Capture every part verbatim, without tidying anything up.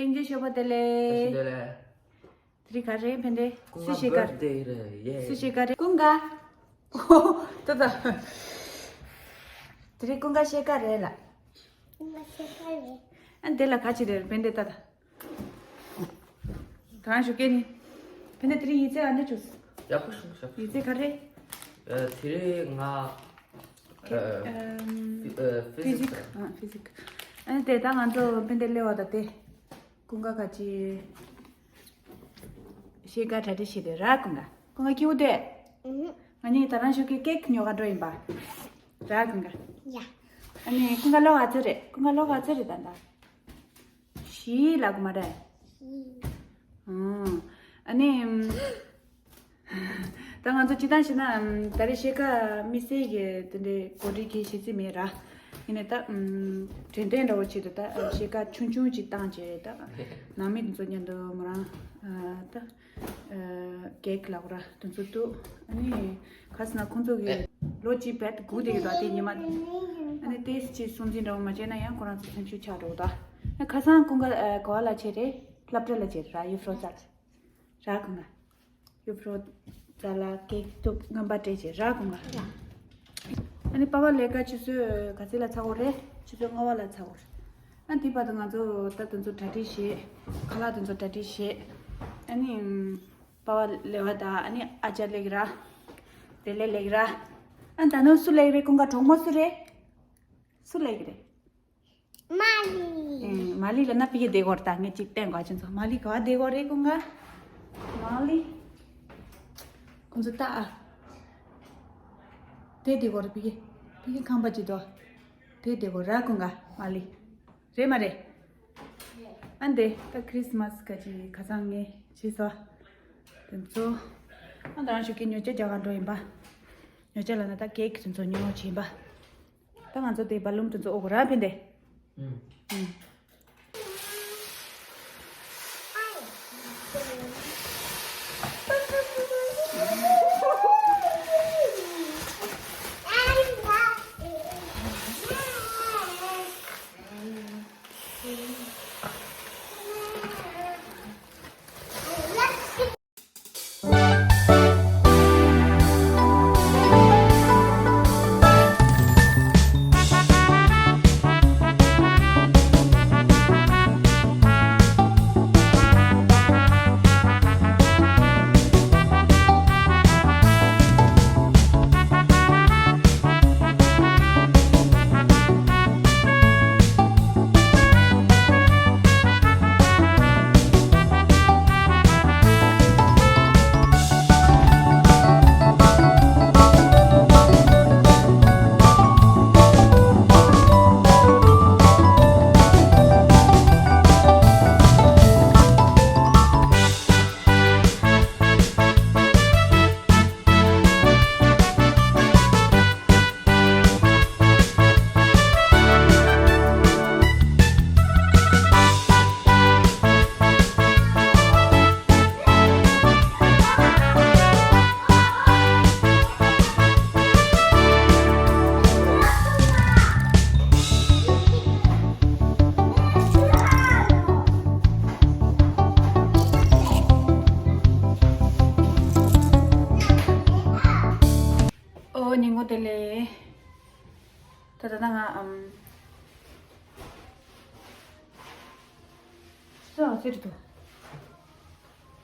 ལྷན་རྒྱས་ཞོགས་པ་བདེ་ལེགས། བདེ་ལེགས། དེ་རིང་ག་རེ་ཕན་བདེ། ཀུན་དགའ་སུ་ཞིག་ག་རེ། སུ་ཞིག་ག་རེ། ཀུན་དགའ། ཨོ། ད་ད། དེ་རིང་ཀུན་དགའ་ཤེས་ཀ་རེད་ལ། ཀུན་དགའ་ཤེས་ཀ་རེད། ཨ་འདི་ལ་ག་ཅི་རེད་ཕན་བདེ་ད་ད། གང་ཞུ་སྐད་ནི། ཕན་བདེ་དེ་རིང་ཡིག་ཚད་ཨ་འདྲ་བྱུང་། ཡག་པོ་བྱུང་ཤག་ཡིག་ཚད་ག་རེ། ཨ་དེ་རིང་ང་ཨ་ཨམ་ཕི་ཨ་ཕི་ཟིག་ཕི་ཟིག་ཨ་ཕི་ཟིག་ཨ་ནི་དེ་ད་ང་ཚོ་ཕན་བདེ་སླེབས་པ་ད་དེ། ཀུན་དགའ་ག་ཅི། ཤེས་ཀ་གྲ་སྒྲིག་བྱེད་དེ་ར་ཀུན་དགའ། ཀུན་དགའ་ཁྱེའུ་དེ། ཨུ། ང་གཉིས་ད་རང་ཞུ་གི་ཀེག་ཉོ་ག་འགྲོ་ཡིན་པ། ར་ཀུན་དགའ། ཡ། ཨ་ནི་ཀུན་དགའ་ལོ་ག་ཚོད་རེད། ཀུན་དགའ་ལོ་ག་ཚོད་རེད་ད་ད། བཞི་ལབ་གི་མ་རེད། བཞི། ཨང་། ཨ་ནི། ད་ང་ཚོ་སྤྱི་བཏང་བྱས་ན་ད་རེས་ཤེས་ཀ་དམིགས་བསལ་གྱི་དེ་འདྲའི་གོ་སྒྲིག་གི་བྱེད་རྩིས་མེད་ར། ཡིན་ནའི་ད་དྲན་རྟེན་འདྲ་བོ་ཆེད་དུ་ད་ཤེས་ཀ་ཆུང་ཆུང་ཅིག་བཏང་བྱས་ད་ནང་མི་དེ་ཚོ་མཉམ་དུ་མོ་རང་ད་ཀེག་ལབ་ར་དེ་ཚོ་གཏུབ། ཨ་ནི་ཁ་སང་ཁོང་ཚོ་གི་ལོ་གཅིག་བེད་སྒུག་བསྡད་ཡོད་ད་དེ་ཉི་མ། ཨ་ནི་ཏེས་ཅིག་སྲུང་འཛིན་འདྲ་བོ་མ་བྱས་ན་ཡང་ཁོ་རང་ཚོ་སེམས་ཤུགས་ཆག་འགྲོ་ད། ཁ་སང་ཀུན་དགའ་ག་བ་ལ་བྱས་རེད། སློབ་གྲྭ་ལ་བྱས་རེད་ར་ཡུ་ཕྲོ་ཙལ། ར་ཀུན་དགའ། ཡུ་ཕྲོ་ཙལ་ལ་ཀེག་གཏུབ་རྔན་པ་སྤྲད་བྱས་ར་ཀུན་དགའ། ཨ་ནི་པ་ཕ་ལས་ཀ་ཆུ་ཚོད་ག་ཚོད་ལ་ཚར་གོ་རེད། ཆུ་ཚོད་ལྔ་པ་ལ་ཚར་གོ་རེད། ཨ་དེ་བར་དུ་ང་ཚོ་ད་དེ་ཚོ་གྲ་སྒྲིག་བྱས། ཁ་ལག་དེ་ཚོ་གྲ་སྒྲིག་བྱས། ཨ་ནི་པ་ཕ་ལས་པ་དང་ཨ་ནི་ཨ་ཅག་ལེགས་ར། དེ་ལས་ལེགས་ར། ཨ་ད་ནོ་སུ་ལེགས་རེད། ཀུན་དགའ་གྲོགས་མོ་སུ་རེད། སུ་ལེགས་རེད། མ་ལི། ཨེ། མ་ལི་ལ་ན་ཕི་གེ་དེ་གོར་ད་ངས་ཅིག་བསྟན་གོ་ཁྱེད་ཚོ། མ་ལི་ག་བ་དེ་གོར་རེད་ཀུན་དགའ། མ་ལི། ཁོང་ཚོ་ལྟ་ཨ། དེ་དེ་གོར་ཕི་གེ། ཕི་གེ་ཁང་པ་ཅིག་དོ། དེ་དེ་གོར་ར་ཀུན་དགའ་མ་ལི། རེད་མ་རེད། ཨ་འདི་ད་ཁྲིས་མས་ག་ཅི་ཁ་སང་ངས་བྱས་སོ། དེ་ཚོ། ཨ་ད་རང་ཞུ་གི་ཉོ་ཆ་རྒྱག་ག་འགྲོ་ཡིན་པ། ཉོ་ཆ་ལ་ན་ད་ཀེག་དེ་ཚོ་ཉོ་བྱས་ཡིན་པ། ད་ང་ཚོ་དེ་བ་ལུམ་དུ་ཚོ་ཨོ་གོ་ར་ཕན་ཏེ། ཨུམ། ཨུམ། ཨོ་ཉིན་མོ་བདེ་ལེགས། ད་ད་ད་ང་ཨམ། ཆུ་ཚོད་ག་ཚོད་རེད་འདུག་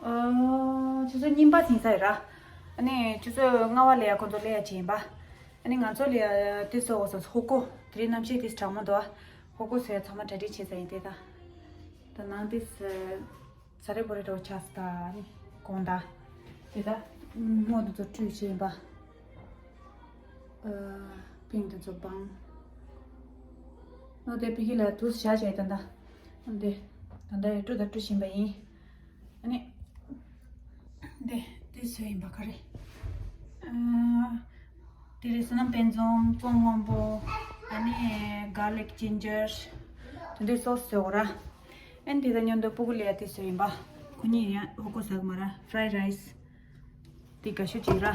ཨོ། ཆུ་ཚོད་གཉིས་པ་ཟིན་ས་ཡོད་ར། ཨ་ནི་ཆུ་ཚོད་ལྔ་པ་ལ་ཡ་ཁོང་ཚོ་སླེབས་ཡ་བྱེད་ཡིན་པ། ཨ་ནི་ང་ཚོ་ལ་ཡ་དེ་ཚོ་འོ་ཟོ་ཧོ་ཀོ་དེ་རིང་གནམ་གཤིས་དེ་གྲང་མོ་འདུག་ཨ། ཧོ་ཀོ་ཟེར་ཚང་མ་གྲ་སྒྲིག་བྱས་ས་ཡིན་དེ་ད། ད་ནང་དེ་ཟ་རེ་བོ་རེ་འདྲ་བོ་ཆགས་སོང་ད་ཨ་ནི་དགོང་དག་དེ་ད་མོ་དེ་ཚོ་བཀྲུས་བྱས་ཡིན་པ། ཨ། པིང་དེ་ཚོ་སྦང་། ཨ་དེ་ཕི་གི་ལ་དུས་བཞག་བྱས་ད་ད། ཨ་དེ་ད་ད་ཡ་བཀྲུ་ད་བཀྲུ་བཞིན་པ་ཡིན། ཨ་ནི། དེ་དེ་བཟོས་ཡིན་པ་ག་རེ། ཨ། དེ་རེད་བསོད་ནམས་དཔལ་འཛོམས་ཀོང་སྔོན་པོ། ཨ་ནི་གར་ལིག་ཇིན་ཇར། དེ་འདྲའི་སོ་སི་བཟོས་གོ་ར། ཨ་ནི་དེ་དང་མཉམ་དུ་སྤུ་གུ་ལ་ཡ་དེ་བཟོས་ཡིན་པ། ཁོ་གཉིས་ཡང་ཧོ་ཀོ་ཟ་གི་མ་ར་ཧྥ་རའི་རའི་སི། དེ་དགའ་ཤོས་ཅིག་ར།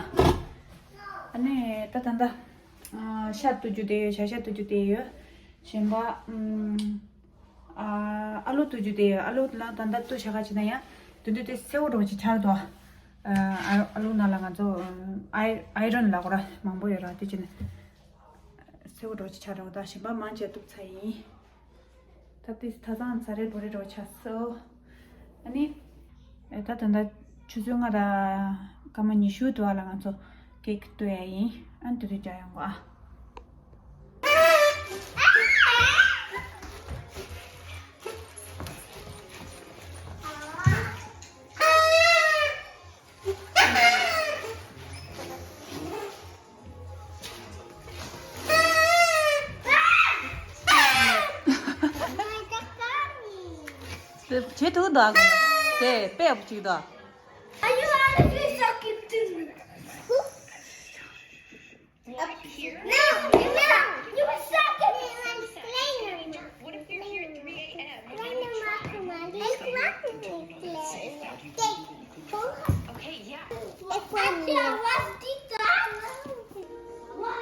ཨ་ནི་ད་ད་ད། ཨ། ཤ་བཏུ་རྒྱུ་དེ་ཡོད། ཤ་ཤ་བཏུ་རྒྱུ་དེ་ཡོད། གཞན་པ། ཨམ། ཨ། ཨ་ལུ། ལོ་ཏུ་རྒྱུ་དེ་ཨ་ལོ་ལ་ད་ལྟ་ཏུ་ཤ་ཁ་ཅི་ན་ཡང་དུ་དུ་དེ་སེ་བོ་འགྲོ་ཅི་ཆར་དོ། ཨ་ཨ་ལོ་ན་ལ་ང་ཚོ་ཨ་ཨའི་རོན་ལ་གོ་ར་མང་པོ་ཡོད་ར་དེ་ཅི་ན་སེ་བོ་འགྲོ་ཅི་ཆར་རོ་ད་ཞིམ་པ་མང་ཆེ་གཏུབ་ཚ་ཡིན། ད་དེ་ད་ཚང་ཚ་རེ་བོ་རེ་རོ་ཆ་སོ། ཨ་ནི་ད་ད་ད་ཆུ་ཚོད་ལྔ་དང་སྐར་མ་ཉི་ཤུ་དུ་བ་ལ་ང་ཚོ་ཀེག་གཏུབ་ཡ་ཡིན། ཨ་ནི་དུ་དུ་རྒྱ་ཡོང་གོ་ཨ། བྱེད་ཐུབ་འདུག་དེ་དཔེ་ཡག་པོ་ཅིག་འདུག Are you out of your socket too? Up here? No, no, you were stuck in the explainer. What if you're here at three a.m.? Explainer. Okay, yeah. Why?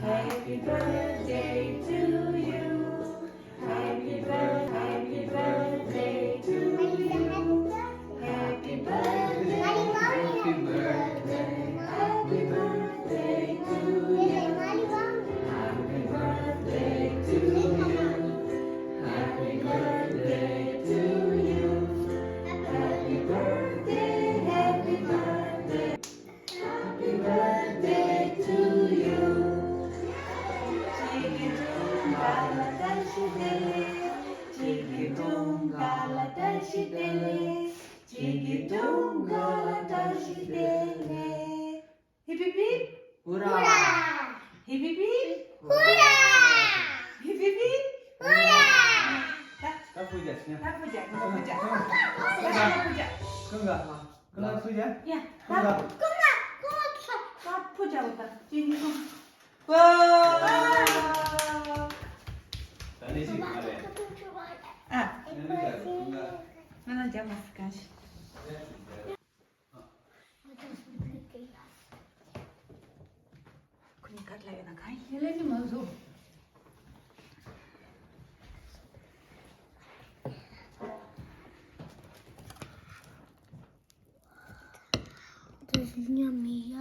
Happy birthday to you. Happy birth, happy birthday to you. Happy birthday, happy birthday, happy birthday to you. Happy birthday to you. Happy birthday to you. Happy birthday, happy birthday. Happy birthday to you. ཆིག་སྟོང་དགའ་ལ་བཀྲ་ཤིས་བདེ་ལེགས། ཆིག་སྟོང་དགའ་ལ་བཀྲ་ཤིས་བདེ་ལེགས། ཆིག་སྟོང་དགའ་ལ་བཀྲ་ཤིས་བདེ་ལེགས། ཧི་པི་པི། ཧུ་ར། ཧི་པི་པི། ཧུ་ར། ཧི་པི་པི། ཧུ་ར། ད་ཕུ་རྒྱག་ཤིང་། ད་ཕུ་རྒྱག་ཕུ་རྒྱག་ཕུ་རྒྱག་ཕུ་རྒྱག་ཀུན་དགའ། ཀུན་དགའ་ཕུ་རྒྱག་ཡ། ད་ཀུན་དགའ། ཀུན་དགའ་ཕུ་རྒྱག་ད་ཅི་ནི་ཀུན། ཀུན། ད་ནི་ཞིག་མ་རེད། ཨ། ང་ལ་རྒྱག་མ་སི་གང་ཞིག་ཁོ་གཉིས་ཀ་ལ་ཡོད་ན་གང་ཡིན། ལས་ཀྱི་མ་བཟོ། དེ་ཉམས་མི་ཡ།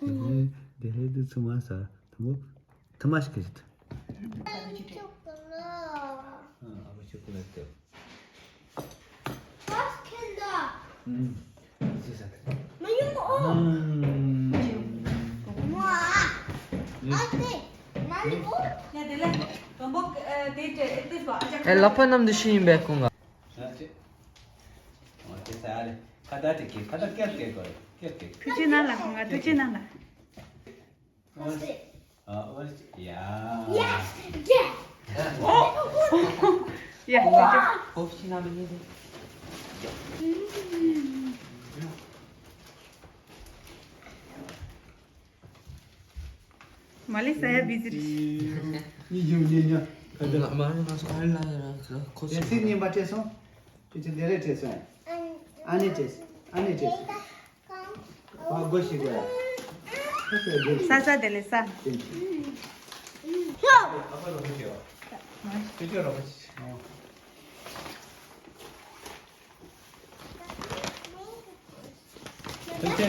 ཡ། དེ་ལས་དེ་ཚོ་མ་ཟ་དང་པོ། ཐ་མ་ཞིག་གི་ཞིག་ཨ་བ་ཆོ་ཀོ་ལེ་ཏི། ཨུམ། ཟེར་ས་ཏི། མ་ཡོང་ཨོ། ཨུམ། མ། ཨ་ཏི། མ་ལི་ཨོ། ཡ་དེ་ལ་དང་པོ་དེ་དེ་དེ་ཨེ་ལ་ཕ་ནམ་དུ་ཤི་ཡིན་པའི་ཁོང་ག་ཨ་ཅེ། ཨོ་དེ་ས་ཨ་ལེ། ཁ་ཏ་ཏི་ཀི་ཁ་ཏ་ཀེར་ཀེར་གོ་ཀེར་ཀེར། ཐུགས་རྗེ་གནང་ལ་ཁོང་ག་ཐུགས་རྗེ་གནང་ལ། ཨ་ཨོ་ཡ། Yes, yes. ཡ་ཅི་ཅི། ཨོ་ཕྱི་ན་མི་ཉེ་དེ། མ་ལེ་ས་ཡ་བི་ཟི་རི། ཉི་ཉི་ཉི་ཉི། ཁ་ཏ། མ་ནི་ང་ཚོ་ག་རེ་ལ་ཡ་ར་ཁོ་ཚོ། དེ་ཚིག་རྙིང་པ་བྲིས་སོང་། དེ་ཚིག་ལེ་རེ་བྲིས་སོང་། ཨ་ནི་བྲིས། ཨ་ནི་བྲིས། ཨ་སྒོ་ཞིག་གོ་ཡ། ས་ས་དེ་ལས་ས། ད་ད་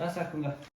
ད་ད།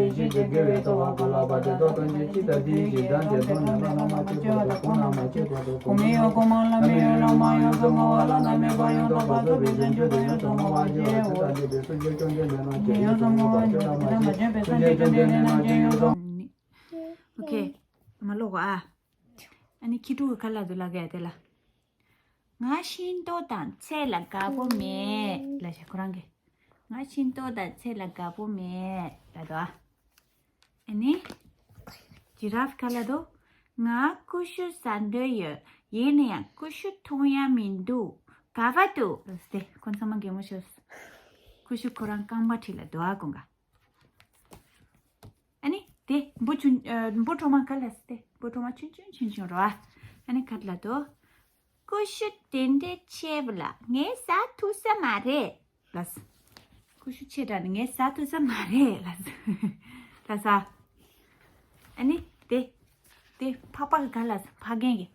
ཡེ་ཤེས་ཀྱི་དགེ་བའི་རྩ་བ་གོ་ལ་བ་དེ་དག་ཐམས་ཅད་ཅི་ལྟར་དེ་བཞིན་གྲངས་ཀྱི་དོན་ནི་བླ་ན་མ་མཆིས་པ་དང་གོང་ན་མ་མཆིས་པ་དང་གོང་མའི་ཡང་གོང་མ་བླ་མའི་ཡང་བླ་མ་ཡོངས་སུ་བསྔོ་བ་བླ་ན་མེད་པ་ཡང་དག་པར་རྫོགས་པའི་སེམས་མཆོག་ཏུ་ཡོངས་སུ་བསྔོ་བར་བགྱིའོ། ཐུགས་དམ་པའི་སངས་རྒྱས་བཅོམ་ལྡན་འདས་རྣམས་ཀྱི་ཡོངས་སུ་བསྔོ་བ་ཐུགས་དམ་པ་ཆོས་དང་མ་བྱོན་པའི་སངས་རྒྱས་བཅོམ་ལྡན་འདས་རྣམས་ཀྱི་ཡོངས་སུ། ཨོ་ཁེ། མ་ཀློག་གོ་ཨ། ཨ་ནི་ཁྱི་ཕྲུག་གི་ཁ་ལ་དུ་ལ་ག་ཡ་དེ་ལ། ང་ཤིང་ཏོག་དང་ཚལ་ལ་དགའ་པོ་མེད་ལ་ཤ་ཁོ་རང་གི། ང་ཤིང་ཏོག་དང་ཚལ་ལ་དགའ་པོ་མེད་ལ་དོ། ཨ་ནི། ཇི་ར་ཧྥ་ཁ་ལ་དོ། ང་ཀུ་ཤུ་ཟ་འདོད་ཡོད། ཡིན་ན་ཡང་ཀུ་ཤུ་མཐོང་ཡ་མི་འདུག་ག་བ་འདུག་ཟེར་ཏེ་ཁོ་ཚང་མ་གད་མོ་ཤོར། ཀུ་ཤུ་ཁོ་རང་རྐང་པ་ཁྲིད་ལ་དོ་ཨ་ཀུན་དགའ། ཨ་ནི་དེ་འབུ་ཆུང་ཨ་འབུ་གྲོག་མ་ག་ལ་སྟེ་འབུ་གྲོག་མ་ཆུང་ཆུང་ཆུང་ཆུང་རོ་ཨ། ཨ་ནི་ག་ལ་དོ། ཀུ་ཤུ་དེ་འདྲའི་ཆེ་བ་ལ་ངས་ཟ་ཐུབ་ས་མ་རེད་ལ། ཀུ་ཤུ་ཆེ་དྲགས་ནི་ངས་ཟ་ཐུབ་ས་མ་རེད་ལ། ལ་ས། ཨ་ནི་དེ་དེ་ཕག་པ་ག་ལ་ཕག་རྒན་གི།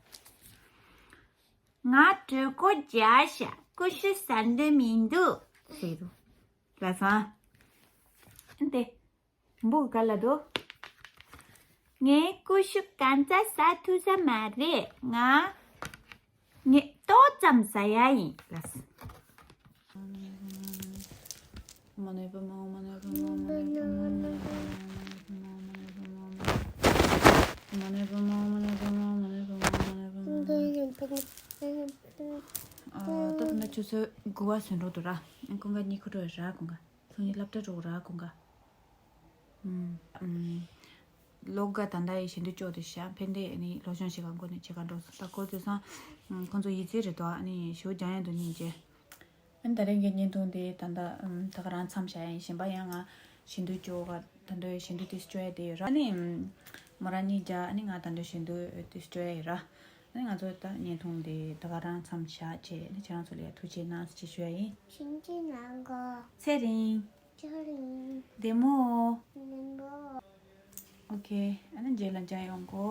ང་གྲོད་ཁོག་རྒྱགས་ཤག་ཀུ་ཤུ་ཟ་འདོད་མི་འདུག་ཟེར་འདུག་ལ་སོང་། དེ་འབུ་ག་ལ་འདུག་ངས་ཀུ་ཤུ་གང་ཙམ་ཟ་ཐུབ་ས་མ་རེད། ང་ངས་ཏོག་ཙམ་ཟ་ཡ་ཡིན་ལ་སོང་། ད་ད་ཆུ་ཚོད་དགུ་པ་ཟིན་འགྲོ་འདུག་ར། ཁོང་ག་གཉིད་ཁུག་འགྲོ་ར་ཁོང་ག་ཚོང་གཉིས་སློབ་གྲྭ་འགྲོ་ར་ཁོང་ག་ཨུམ། ཨུམ། ལོ་འགའ་ད་ལྟ་ཡི་ཞེ་འདོད་ཅོག་དེ་ཤ་ཕན་བདེ་ནི་སློབ་སྦྱོང་བྱེད་ག་འགོ་ནས་བྱེད་ག་འགྲོ་སོང་ད་ཁོ་ཚོས་སང་། ཁོང་ཚོ་ཡིད་ཚེ་རེད་དོ་ཨ་ནི་ཞུ་སྦྱང་ཡ་འདུག་སྙིང་རྗེ། ཨ་ནི་ད་རེས་ཀྱི་བརྙན་ཐུང་དེ་ད་ལྟ་ཨམ་ད་ག་རང་མཚམས་བཞག་ཡིན། གཞན་པ་ཡང་ང་ཞེ་འདོད་ཅོག་ག་ད་འདོད་ཞེ་འདོད་དུས་ཅོ་ཡ་དེ་ཡོད་ར། ཨ་ནི་མོ་རང་གཉིས་བརྒྱ་ཨ་ནི་ང་ད་འདོད་ཞེ་འདོད་དུས་ཅོ་ཡ་ཡོད་ར། ཨ་ནི་ང་ཚོ་ད་བརྙན་ཐུང་དེ་ད་ག་རང་མཚམས་བཞག་བྱས་ཨ་ནི་ཁྱེད་རང་ཚོ་ལ་ཡ་ཐུགས་རྗེ་གནང་ཅེས་ཞུ་ཡ་ཡིན། ཕྱིན་ཅི་ལོག་གོ་ཚེ་རིང་། ཚེ་རིང་། བདེ་མོ། བདེ་མོ། ཨོ་ཁེ། ཨ་ནི་རྗེས་ལ་མཇལ་ཡོང་གོ